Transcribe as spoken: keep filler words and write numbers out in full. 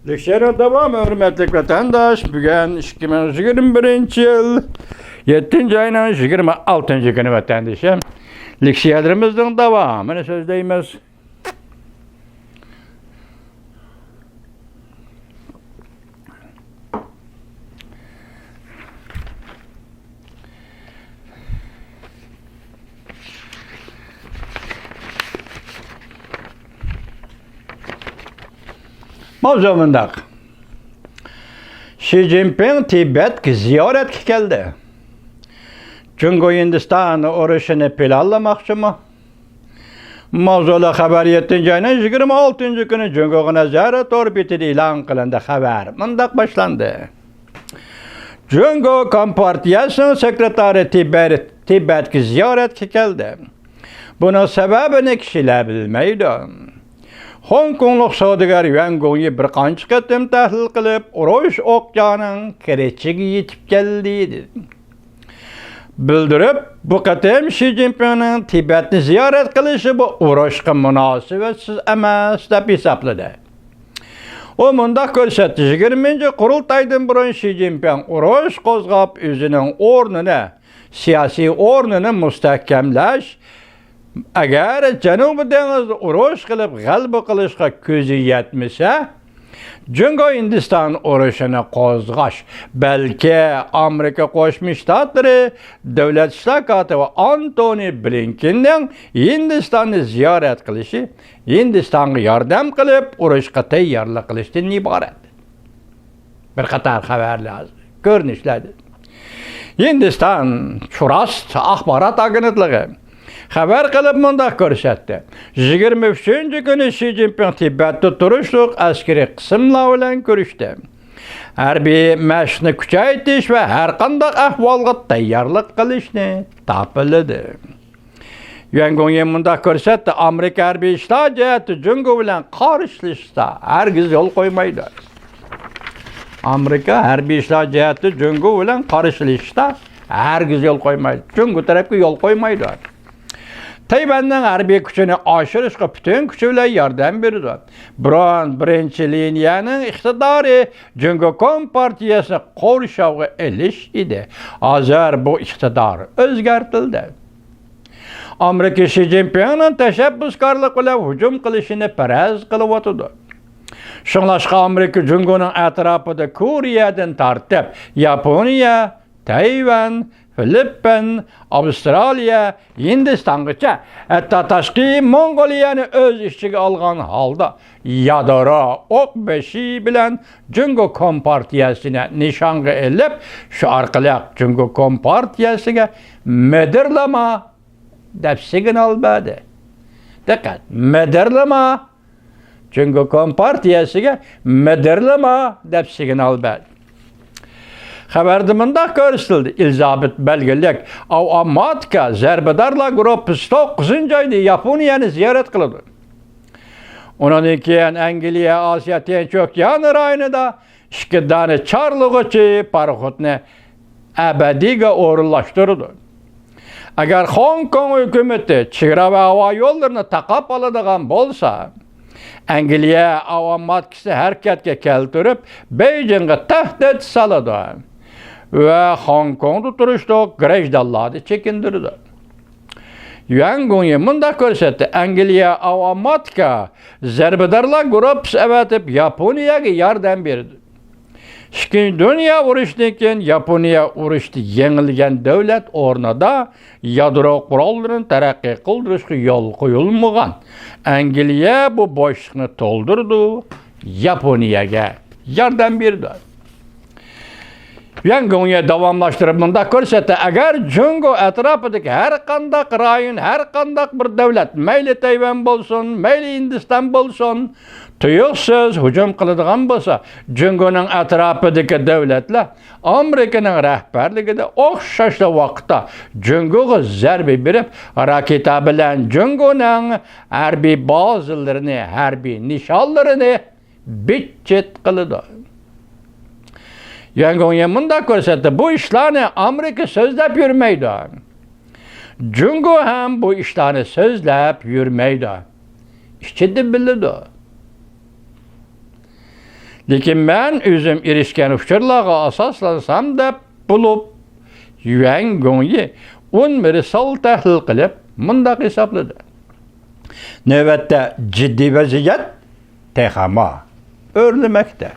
لېكسىيەنىڭ داۋامى، ھۆرمەتلىك ۋەتەنداش، بۈگۈن ئىككى مىڭ يىگىرمە بىرىنچى يىل يەتتىنچى ئاينىڭ يىگىرمە ئالتىنچى كۈنى، ۋەتەندىشىم. لېكسىيەلىرىمىزنىڭ داۋامىنى سۆزلەيمىز. ماۋزۇ مۇنداق. شى جىنپىڭ تىبەتكە زىيارەتكە كەلدى. جۇڭگو ھىندىستان ئۇرۇشىنى پىلانلىماقچىمۇ؟ ماۋزۇلۇق خەۋەر يەتتىنچى ئاينىڭ يىگىرمە ئالتىنچى كۈنى جۇڭگوغا نەزەر تور بېتىدە ئېلان قىلىندى. خەۋەر مۇنداق باشلاندى. جۇڭگو كومپارتىيەسىنىڭ سېكرېتارى تىبەت، تىبەتكە زىيارەتكە كەلدى. بۇنىڭ سەۋەبىنى كىشىلەر بىلمەيدۇ. خوڭكوڭلۇق سودىگەر يۈەن گۇڭيى بىر قانچە قېتىم تەھلىل قىلىپ، ئۇرۇش ئوقيانىڭ كىرىچىگە يېتىپ كەلدى، دېدى. بىلدۈرۈپ، بۇ قېتىم شى جىنپىڭنىڭ تىبەتنى زىيارەت قىلىشى بۇ ئۇرۇشقا مۇناسىۋەتسىز ئەمەس، دەپ ھېسابلىدى. ئۇ مۇنداق كۆرسەتتى، يىگىرمىنچى قۇرۇلتايدىن بۇرۇن شى جىنپىڭ ئۇرۇش قوزغاپ، ئۆزىنىڭ ئورنىنى، سىياسىي ئورنىنى مۇستەھكەملەش، ئەگەر جەنۇبىي دېڭىزدا ئۇرۇش قىلىپ غەلىبە قىلىشقا كۆزى يەتمىسە، جۇڭگو ھىندىستان ئۇرۇشىنى قوزغاش، بەلكى ئامېرىكا قوشما شتاتلىرى دۆلەت ئىشلار كاتىپى ئانتونى بلىنكېننىڭ ھىندىستاننى زىيارەت قىلىشى، ھىندىستانغا ياردەم قىلىپ، ئۇرۇشقا تەييارلىق قىلىشتىن ئىبارەت. بىر قاتار خەۋەرلەر، كۆرۈنۈشلەردىن. ھىندىستان شۇراست ئاخبارات ئاگېنتلىقى خەۋەر قىلىپ مۇنداق كۆرسەتتى، يىگىرمە ئۈچىنچى كۈنى شى جىنپىڭ تىبەتتە تۇرۇشلۇق ئەسكىرىي قىسىملار بىلەن كۆرۈشتى. ھەربىي مەشىقنى كۈچەيتىش ۋە ھەرقانداق ئەھۋالغا تەييارلىق قىلىشنى تاپىلىدى. يۈەن گۇڭيى مۇنداق كۆرسەتتى، ئامېرىكا ھەربىي ئىشلار جەھەتتە جۇڭگو بىلەن قارشىلىشىشتا ھەرگىز يول قويمايدۇ. ئامېرىكا ھەربىي ئىشلار جەھەتتە جۇڭگو بىلەن قارشىلىشىشتا ھەرگىز يول قويمايدۇ. جۇڭگو تەرەپكە يول قويمايدۇ. تەيۋەننىڭ ھەربىي كۈچىنى ئاشۇرۇشقا پۈتۈن كۈچى بىلەن ياردەم بېرىدۇ. بۇرۇن بىرىنچى لىنىيەنىڭ ئىقتىدارى جۇڭگو كومپارتىيەسىنى قورشاۋغا ئېلىش ئىدى. ھازىر بۇ ئىقتىدار ئۆزگەرتىلدى. ئامېرىكا شى جىنپىڭنىڭ تەشەببۇسكارلىق بىلەن ھۇجۇم قىلىشىنى پەرەز قىلىۋاتىدۇ. شۇڭلاشقا ئامېرىكا جۇڭگونىڭ ئەتراپىدا كورېيەدىن تارتىپ ياپونىيە، تەيۋەن، فىلىپپىن، ئاۋسترالىيە، ھىندىستانغىچە، ھەتتا تاشقى موڭغۇلىيەنى ئۆز ئىچىگە ئالغان ھالدا يادرو ئوق بېشى بىلەن جۇڭگو كومپارتىيەسىنى نىشانغا ئېلىپ، شۇ ئارقىلىق جۇڭگو كومپارتىيەسىگە مىدىرلىما دەپ سىگنال بەردى. دىققەت، مىدىرلىما، جۇڭگو كومپارتىيەسىگە مىدىرلىما دەپ سىگنال بەردى. خەۋەردە مۇنداق كۆرسىتىلدى، ئېلىزابېت بەلگىلىك ئاۋاماتىكا زەربىدارلار گۇرۇپپىسى توققۇزىنچى ئايدا ياپونىيەنى زىيارەت قىلىدۇ. ئۇنىڭدىن كېيىن ئەنگلىيە ئاسىيا تىنچ ئوكيانى رايونىدا ئىككى دانە چارلىغۇچى پاراخوتنى ئەبەدىيگە ئورۇنلاشتۇرىدۇ. ئەگەر خوڭكوڭ ھۆكۈمىتى چېگرا ۋە ھاۋا يوللىرىنى تاقاپ ئالىدىغان بولسا، ئەنگلىيە ئاۋاماتىكىسىنى ھەرىكەتكە كەلتۈرۈپ، بېيجىڭغا تەھدىت سالىدۇ ۋە خوڭكوڭدا تۇرۇشلۇق گرەجدانلارنى چېكىندۈرىدۇ. يۈەن گۇڭيى مۇنداق كۆرسەتتى، ئەنگلىيە ئاۋاماتىكا زەربىدارلار گۇرۇپپىسى ئەۋەتىپ، ياپونىيەگە ياردەم بېرىدۇ. ئىككىنچى دۇنيا ئۇرۇشىدىن كېيىن ياپونىيە ئۇرۇشتا يېڭىلگەن دۆلەت ئورنىدا يادرو قوراللىرىنى تەرەققىي قىلدۇرۇشقا يول قويۇلمىغان. ئەنگلىيە بۇ بوشلۇقنى تولدۇرىدۇ، ياپونىيەگە ياردەم بېرىدۇ. يۈەن گۇڭيې داۋاملاشتۇرۇپ مۇنداق كۆرسەتتى، ئەگەر جۇڭگو ئەتراپىدىكى ھەر قانداق رايون، ھەر قانداق بىر دۆلەت، مەيلى تەيۋەن بولسۇن، مەيلى ھىندىستان بولسۇن، تۇيۇقسىز ھۇجۇم قىلىدىغان بولسا، جۇڭگونىڭ ئەتراپىدىكى دۆلەتلەر ئامېرىكىنىڭ رەھبەرلىكىدە ئوخشاشلا ۋاقىتتا جۇڭگوغا زەربە بېرىپ، راكېتا بىلەن جۇڭگونىڭ ھەربىي بازىلىرىنى، ھەربىي نىشانلىرىنى بىت-چىت قىلىدۇ. يۈەن گۇڭيې مۇنداق كۆرسەتتى، بۇ ئىشلارنى ئامېرىكا سۆزلەپ يۈرمەيدۇ. جۇڭگو ھەم بۇ ئىشلارنى سۆزلەپ يۈرمەيدۇ. ئىچىدە بىلىدۇ. لېكىن مەن ئۆزۈم ئېرىشكەن ئۇچۇرلارغا ئاساسلانسام دەپ بولۇپ، يۈەن گوڭيى ئون مىرسال تەھلىل قىلىپ مۇنداق ھېسابلىدى: نۆۋەتتە جىددىي ۋەزىيەت تېخىمۇ ئۆرلىمەكتە.